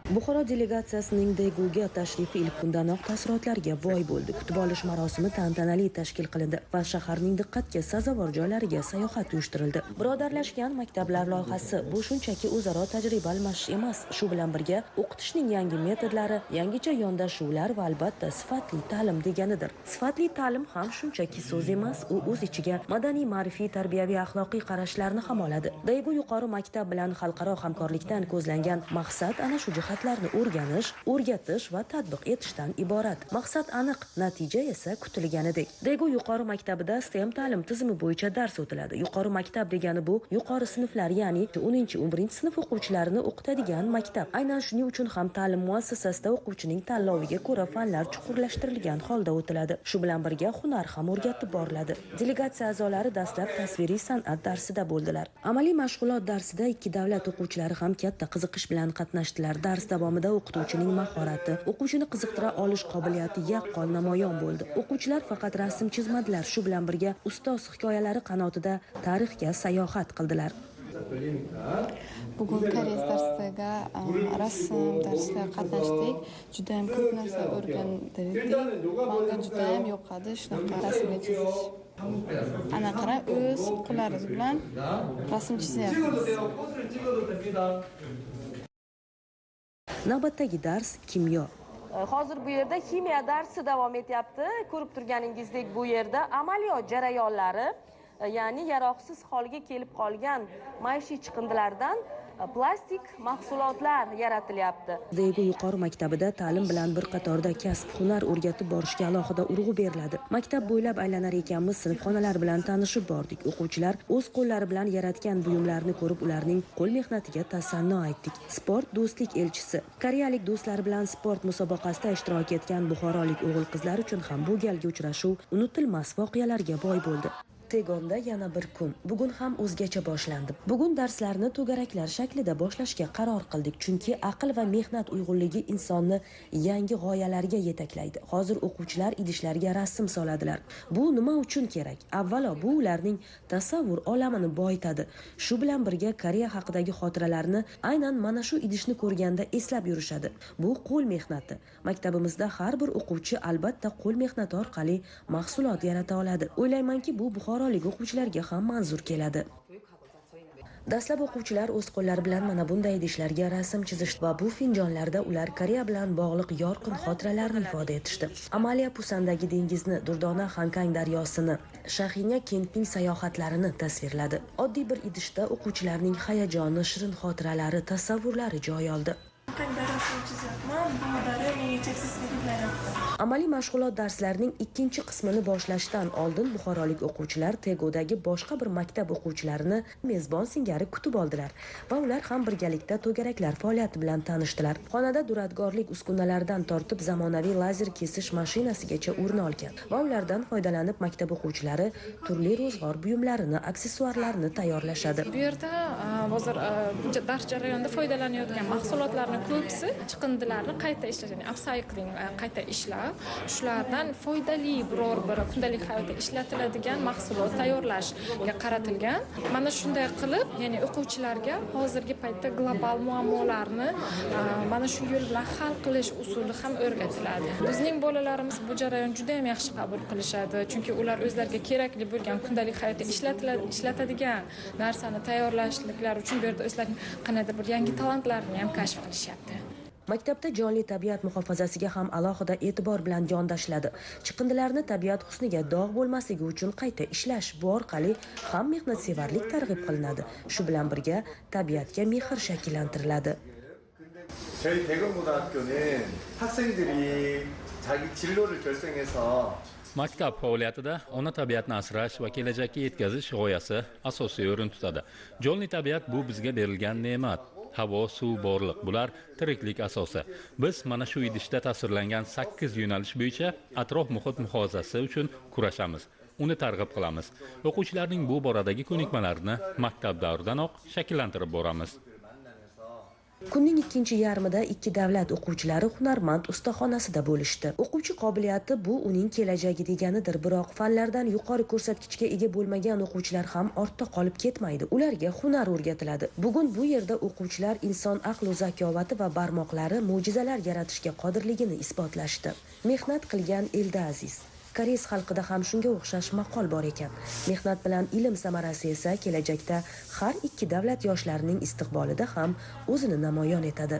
Buxoro delegatsiyasining Daeguga tashrifi ilk kundanoq taassurotlarga boy bo'ldi. Kutib olish marosimi tantanali tashkil qilindi va shaharning diqqatga sazovor joylariga sayohat uyushtirildi. Birodarlashgan maktablar loyihasi bu shunchaki o'zaro tajriba almashish emas, shu bilan birga o'qitishning yangi metodlari, yangicha yondashuvlar va albatta sifatli ta'lim deganidir. Sifatli ta'lim ham shunchaki so'z emas, u o'z ichiga madaniy, ma'rifiy, tarbiyaviy, axloqiy qarashlarni ham oladi. Daegu yuqori maktab bilan xalqaro hamkorlikdan ko'zlangan maqsad ana shu jihatlarni o'rganish, o'rgatish va tatbiq etishdan iborat. Maqsad aniq, natija esa kutilganidek. Daegu yuqori maktabida STEM ta'lim tizimi bo'yicha dars o'tiladi. Yuqori maktab degani bu yuqori sinflar, ya'ni 10-11 sinf o'quvchilarini o'qitadigan maktab. Aynan shuning uchun ham ta'lim muassasasida o'quvchining tanloviga ko'ra fanlar chuqurlashtirilgan holda o'tiladi. Shu bilan birga hunar ham o'rgatib boriladi. Delegatsiya a'zolari dastlab tasviriy san'at darsida bo'ldilar. Amaliy mashg'ulot darsida ikki davlat o'quvchilari ham katta qiziqish bilan qatnashdilar. Dars davomida o'qituvchining mahorati, o'quvchini qiziqtira olish qobiliyati yaqqol namoyon bo'ldi. O'quvchilar faqat rasm chizmadilar, shu bilan birga ustoz hikoyalari qanotida tarixga sayohat qildilar. Bugun koreys darsiga, rasm darsiga qatnashdik. Judayam ko'p narsa o'rgandik. Manga judayam yoqadi shunaqa rasmga chizish. Ana qarang, o'z qo'llarimiz bilan rasm chizyapmiz. Navbatdagi dars kimyo. Hozir bu yerda ximiya darsi davom etyapti. Ko'rib turganingizdek, bu yerda amaliyot jarayonlari, ya'ni yaroqsiz holga kelib qolgan maishiy chiqindilardan plastik mahsulotlar yaratilyapti. Daegu yuqori maktabida ta'lim bilan bir qatorda kasb hunar o'rgatib borishga alohida urg'u beriladi. Maktab bo'ylab aylanar ekanmiz, sinfxonalar bilan tanishib bordik. O'quvchilar o'z qo'llari bilan yaratgan buyumlarni ko'rib, ularning qo'l mehnatiga tasanno aytdik. Sport do'stlik elchisi. Koreyalik do'stlari bilan sport musobaqasida ishtirok etgan buxorolik o'g'il qizlar uchun ham bu galgi uchrashuv unutilmas voqealarga boy bo'ldi. Tegonda yana bir kun. Bugun ham o'zgacha boshlandi. Bugun darslarni to'garaklar shaklida boshlashga qaror qildik, chunki aql va mehnat uyg'unligi insonni yangi g'oyalarga yetaklaydi. Hozir o'quvchilar idishlarga rasm soladilar. Bu nima uchun kerak? Avvalo, bu ularning tasavvur olamini boyitadi. Shu bilan birga Koreya haqidagi xotiralarni aynan mana shu idishni ko'rganda eslab yurishadi. Bu qo'l mehnati. Maktabimizda har bir o'quvchi albatta qo'l mehnati orqali mahsulot yarata oladi. O'ylaymanki, bu buxorolik o'quvchilarga ham manzur keladi. Dastlab o'quvchilar o'z qo'llari bilan mana bunday idishlarga rasm chizishdi va bu finjonlarda ular Koreya bilan bog'liq yorqin xotiralarni ifoda etishdi. Amaliya Pusandagi dengizni, durdona Xankang daryosini, Shahina kemping sayohatlarini tasvirladi. Oddiy bir idishda o'quvchilarning hayajoni, shirin xotiralari, tasavvurlari joy oldi. Xankang daryosini chizyapman. Bu daryo menga cheksizligi bilan yoqdi. Amaliy mashg'ulot darslarining ikkinchi qismini boshlashdan oldin buxorolik o'quvchilar Tegodagi boshqa bir maktab o'quvchilarini mezbon singari kutib oldilar va ular ham birgalikda to'garaklar faoliyati bilan tanishdilar. Xonada duradgorlik uskunalaridan tortib zamonaviy lazer kesish mashinasigacha o'rin olgan va ulardan foydalanib maktab o'quvchilari turli ro'zg'or buyumlarini, aksessuarlarni tayyorlashadi. Bu yerda hozir dars jarayonida foydalanayotgan mahsulotlarni ko'pisi chiqindilarni qayta ishlash, ya'ni upcycling, qayta ishlab, shulardan foydali biror bir kundalik hayotda ishlatiladigan mahsulot tayyorlashga qaratilgan. Mana shunday qilib, ya'ni o'quvchilarga hozirgi paytda global muammolarni mana shu yo'l bilan hal qilish usuli ham o'rgatiladi. Bizning bolalarimiz bu jarayonni juda ham yaxshi qabul qilishadi, chunki ular o'zlariga kerakli bo'lgan kundalik hayotda ishlatadigan narsani tayyorlashliklari uchun bu yerda o'zlarining qandaydir bir yangi talantlarini ham kashf qilishyapti. Maktabda jonli tabiat muhofazasiga ham alohida e'tibor bilan yondashiladi. Chiqindilarni tabiat husniga dog' bo'lmasligi uchun qayta ishlash, bu orqali ham mehnatsevarlik targ'ib qilinadi. Shu bilan birga tabiatga mehr shakllantiriladi. 저희 대건고등학교는 학생들이 자기 진로를 결정해서 Maktab faoliyatida ona tabiatni asrash va kelajakka yetkazish g'oyasi asosiy o'rin tutadi. Jonli tabiat bu bizga berilgan ne'mat. Havo, suv, borliq bular tiriklik asosi. Biz mana shu idishda tasvirlangan 8 yo'nalish bo'yicha atrof muhit muhofazasi uchun kurashamiz. Uni targ'ib qilamiz. O'quvchilarning bu boradagi ko'nikmalarini maktab davridanoq shakllantirib boramiz. Kunning ikkinchi yarmida ikki davlat o'quvchilari hunarmand ustaxonasida bo'lishdi. O'quvchi qobiliyati bu uning kelajagi deganidir, biroq fanlardan yuqori ko'rsatkichga ega bo'lmagan o'quvchilar ham ortda qolib ketmaydi. Ularga hunar o'rgatiladi. Bugun bu yerda o'quvchilar inson aqlu zakovati va barmoqlari mo'jizalar yaratishga qodirligini isbotlashdi. Mehnat qilgan elda aziz. Koreys xalqida ham shunga o'xshash maqol bor ekan. Mehnat bilan ilm samarasi esa kelajakda har ikki davlat yoshlarining istiqbolida ham o'zini namoyon etadi.